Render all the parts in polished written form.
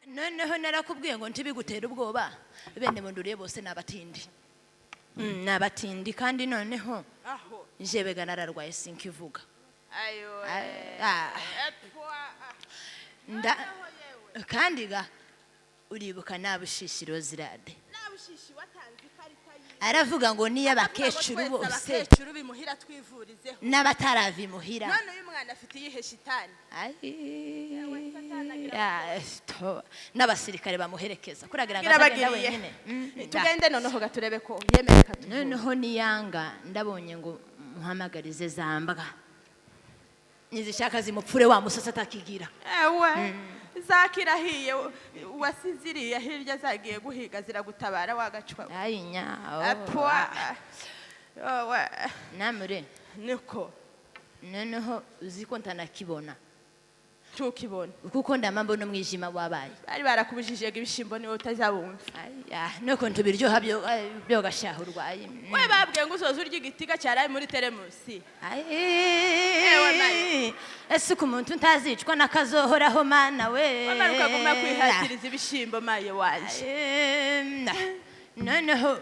Noneho narakubwiye ngo ntibigutere ubwoba, bene munduriye bose ni abatindi. Ni abatindi kandi noneho Aho. Njebega nararwaye sinkivuga. Ayo. Ah. Epwa. Nda kandi ga uribuka nabushishiro zirade. Nabushishi watanze ikarita yiwe. Aravuga ngo niyo abakecuru bose abakecuru bimuhira twivurizeho. N'abatarava imuhira. None uyu mwana afite iyihe shitani? Ai, ah, n'abasirikare bamuherekeza kuragira ngo azagenda Irabagiriye. wenyine. Tugende noneho gaturebe ko yemeye katuvura. Noneho niyanga ndabonye ngo muhamagarize zambwa nizishaka zimupfure wa musasa atakigira. Ewe, zakirahiye wasiziriye hirya zagiye guhiga ziragutabara wagacwa. Ai nya. Epwa. Owe. Namure. Niko. Noneho uzi ko ntanakibona. Tukibona. Kuko ndama mbona umwijima wabaye. Bari barakubujije ibishimbo niwe utazabumva. Aya, nuko ntubiryoha byo byo gashaha urwaye. We babwiye ngo uzoze urya igitiga cyaraye muri teremusi. Ai, Mayi. Ese ku muntu ntazicwa nakazohoraho mana we. Wamara ukaguma kwihatiriza ibishimbo maye waje. Noneho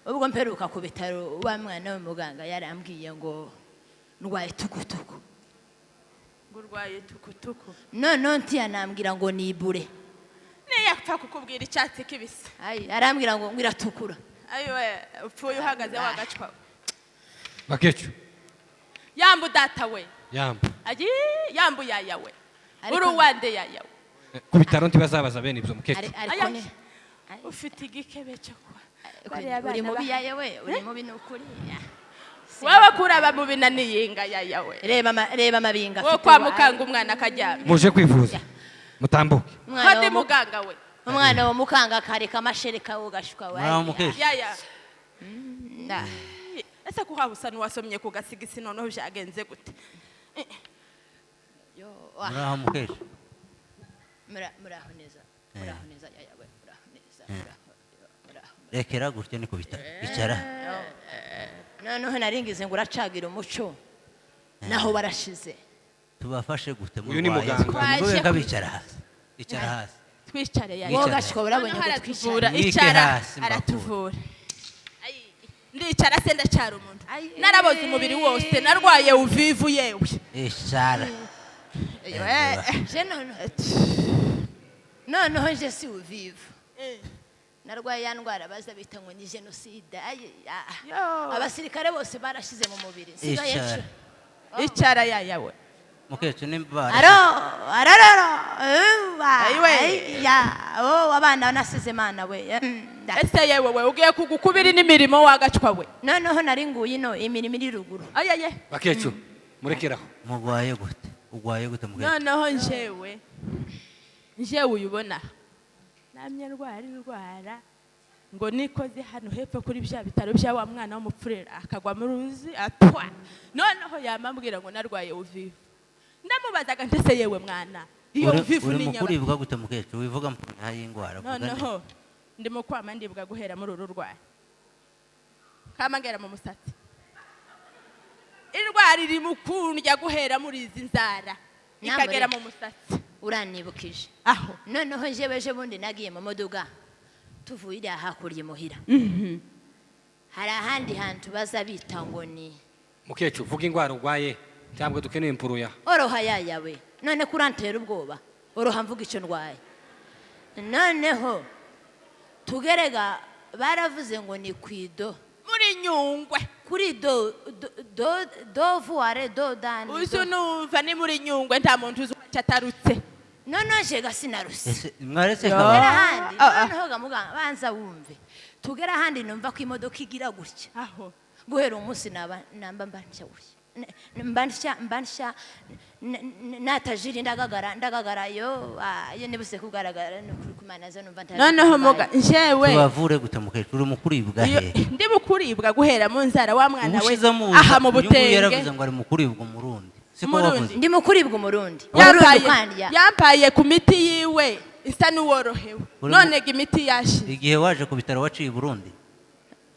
ubwo mperuka ku bitaro wa mwana w'umuganga yarambwiye ngo ndwaye tukutuku. Ngo urwaye tukutuku. Noneho ntiyanambwira ngo nibure. Niyapfa kukubwira icyatsi kibisi. Ai, arambwira ngo iratukura. Ayiwe, upfuye uhagaze wagacwa. Bakecuru. Yambu data we. Yamba. Ayi, yambu yaya we. Ariko- Uri uwande yaya we. Ku bitaro ntibazabaza bene ibyo mukecuru. Ariko Aya. ni Ai. Ufite igikebe cyo kuba. Uri mubi yaya we, uri mubi ni ukuri. Wowe kuraba mu binaniyinga yaya we. Reba amabinga Wowe afite kwa ubu. mukanga umwana akaryama. Muje kwivuza mutambuke. Umwana Hadi wo mu- muganga we. Umwana wo mukanga akareka amashereka wogashuka we. Muraho mukecuru. Yaya. Nah. Ese kuhaba usa n'uwasomye ku gasigisi noneho byagenze gute? Yo, ah. Muraho mukecuru. Muraho neza, muraho neza yaya we, muraho neza, muraho, muraho. Rekera gutyo ni ku bitaro, icara. Noneho naringize ngo uracagira umuco naho barashize. Tubafashe gute? Uyu ni Murwaye? muganga. Mugube kabicara hasi, icara hasi. Twicare yaya. Mwicara. Wogashuka urabonye Noneho ngo twicare. aratuvura. Mwike Icara. hasi, mbavure. Aratuvura. Ayi, ndicara se ndacara umuntu? Ayi. Naraboze umubiri wose, narwaye uvivu yewe. Icara. Ewe. Je noneho nje si uvivu, narwaye ya ndwara baza bita ngo ni jenoside. Ayi, ah. Yo. Abasirikare bose barashize mu mubiri, nsigaye Icara. nco. Icara yaya we. Mukecuru nimba Aro arararo. Ayiwe. Ya, oh, abana nasize mana we. Da. Ese yewe we, ugiye kugukubira n'imirimo wagacwa we. Noneho nari nguye ino imirimo iri ruguru. Ayaye. Bakecuru murekeraho. Murwaye gute? Urwaye gute mukecuru? Noneho njewe uyubona namye ndwara indwara ngo nikoze hano hepfo kuri bya bitaro bya wa mwana w'umupfurera akagwa mu ruzi atwa. Noneho yamambwira ngo narwaye uvivu. Ndamubazaga ndetse yewe mwana, iyo Uri- uvivu uri ni mu nyaba kuribwa gute mukecuru? Wivuga mu y'indwara, vuga neza. Noneho ndimo kwama ndibwa guhera muri uru rwara kama ngera mu musatsi, indwara iri mu kundya guhera muri izi nzara ikagera mu musatsi. Uranibukije. Aho. Noneho njyewe ejo bundi nagiye mu modoka tuvuye iriya hakurya imuhira, hari ahandi hantu baza bita ngo ni Mukecuru, vuga indwara urwaye, ntabwo dukeneye impuruya. Oroha yayawe, none ko urantera ubwoba, oroha mvuga icyo ndwaye. Noneho tugerega baravuze ngo ni ku ido Muri Nyungwe. Kuri do do do dovuware do dani Uzi do. Numva ni muri Nyungwe, nta muntu uzi uko atarutse. Noneho jega sinaruse. Ese mwaretse Yo. Tugera kabari? ahandi. Ah, ah. Noneho ga muganga banza wumve, tugera ahandi numva ko imodoka igira gutya. Aho. Guhera umunsi naba namba mba ntya gutya, mba ntya mba ntya natajiri ndagagara ndagagara yo, ah, yo nibuse kugaragara ni ukuri kumana zo numva ntazi Noneho kurwaye. muga njewe Tubavure gute mukecuru? Uri mu kuribwa iyo hehe? ndi mu kuribwa guhera mu nzara wa mwana we. Ubushize muza Aha mu uyu nguyu butenge. yaravuze ngo ari mu kuribwa umurundi, siko? Umurundi. Wavuze. Ndi mu kuribwa umurundi, umurundi Yampaye ukandya. Yampaye ku miti yiwe isa n'uworohewe. Uri None ga imiti yashize. Igihe waje ku bitaro waciye i Burundi?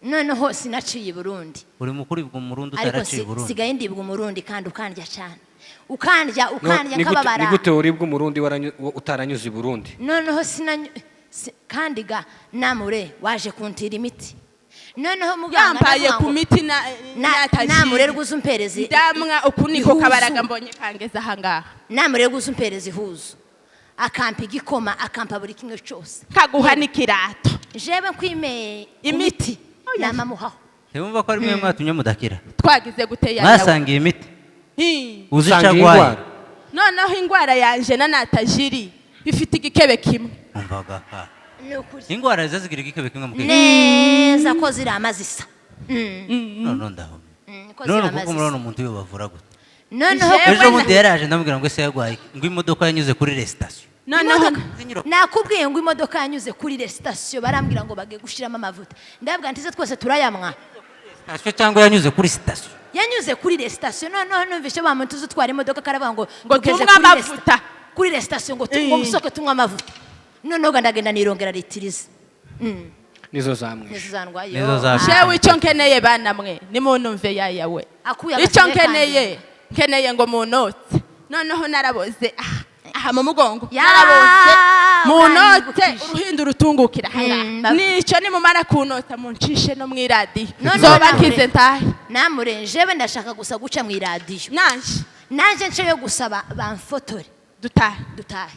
Noneho sinaciye i Burundi. Uri mu kuribwa umurundi Ariko utaraciye i Burundi? sigaye ndibwa umurundi kandi ukandya cyane. Ukandya No, ukandya ni gute- nkababara. Ni gute uribwa umurundi utaranyuze i Burundi? Noneho kandi ga namure waje kuntira imiti, noneho muganga Yampaye ndavuga ku ngo, miti na namure rwuze umpereze ndamwa uku niko ihuzu. Kabaraga mbonye kangeza ahangaha. Namure rwuze umpereze ihuzu, akampa igikoma, akampa buri kimwe cyose. Kaguha n'ikirato. Jewe nkwimeye Imiti. imiti namamuhaho. Ntiwumva ko ari mwe mwatumye mudakira? Twagize gute ya Mwasangiye imiti. Hi. Uzi icyo Usangiye agwaye? indwara. Noneho ingwara yanje na natajiri ifite igikebe kimwe. Umvaga ka Ni ukuri. Ingwara ziza zigira igikebe kimwe, mukecuru. Neza ko zirama zisa. None ndahomye. Ko None zirama kuko murabona zisa. umuntu iyo bavura gute? Noneho Jewe Ejo bundi yaraje, ndamubwira ngo ese yarwaye iki? Ngo imodoka yanyuze kuri resitasiyo. Noneho Nakubwiye ngo imodoka yanyuze kuri resitasiyo, barambwira ngo bagiye gushiramo amavuta, ndabwira nti se twese turayamwa? Sitasiyo cyangwa yanyuze kuri sitasiyo? Yanyuze kuri resitasiyo. Noneho numvise wa muntu uzi utwara imodoka karavuga ngo Ngo tugeze tunywe kuri amavuta. Kuri resitasiyo, ngo ngo musoke tunywe amavuta. Noneho ndagenda nirongera litirize. Nizo zamwishe. Nizo zandwaye. Nizo zamwishe. Jewe icyo nkeneye, bana mwe, nimunumve yaya we. Akuye Icyo agasebe. nkeneye, nkeneye ngo munotse. Noneho naraboze aha aha mu mugongo. Ya, Naraboze, munotse. Uranyibukije. Uruhindu rutungukira ahangaha. Nicyo nimumara kunotsa muncishe no mu iradiyo, Noneho nzoba nkize ntahe. Namure jewe ndashaka gusa guca mu iradiyo. Nanje. Nanjye nceyo gusaba bamfotore. Dutahe. Dutahe.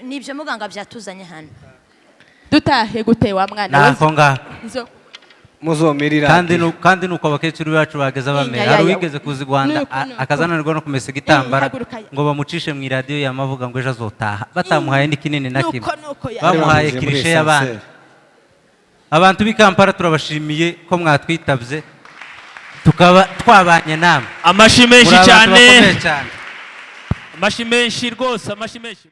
Nibyo muganga byatuzanye hano. Dutahe gute wa mwana we? Nako ngako. Nzo Muzomirira. Kandi nuko abakecuru bacu bageze bamera. Iya, Hari ya, ya. uwigeze kuza i Rwanda, Nuko, nuko. akazananirwa no kumesa igitambara, Haguruka ya. ngo bamucishe mu iradiyo, yamavuga ngo ejo azotaha, batamuhaye n'ikinini na Nuko, kimwe. nuko ya. Bamuhaye Bari bamuje muri kirishe y'abandi. ascenseur. Abantu b'i Kampala turabashimiye ko mwatwitabye, tukaba twabanye namwe. Amashyi menshi Muri abantu cyane. bakomeye cyane. Amashyi menshi rwose, amashyi menshi.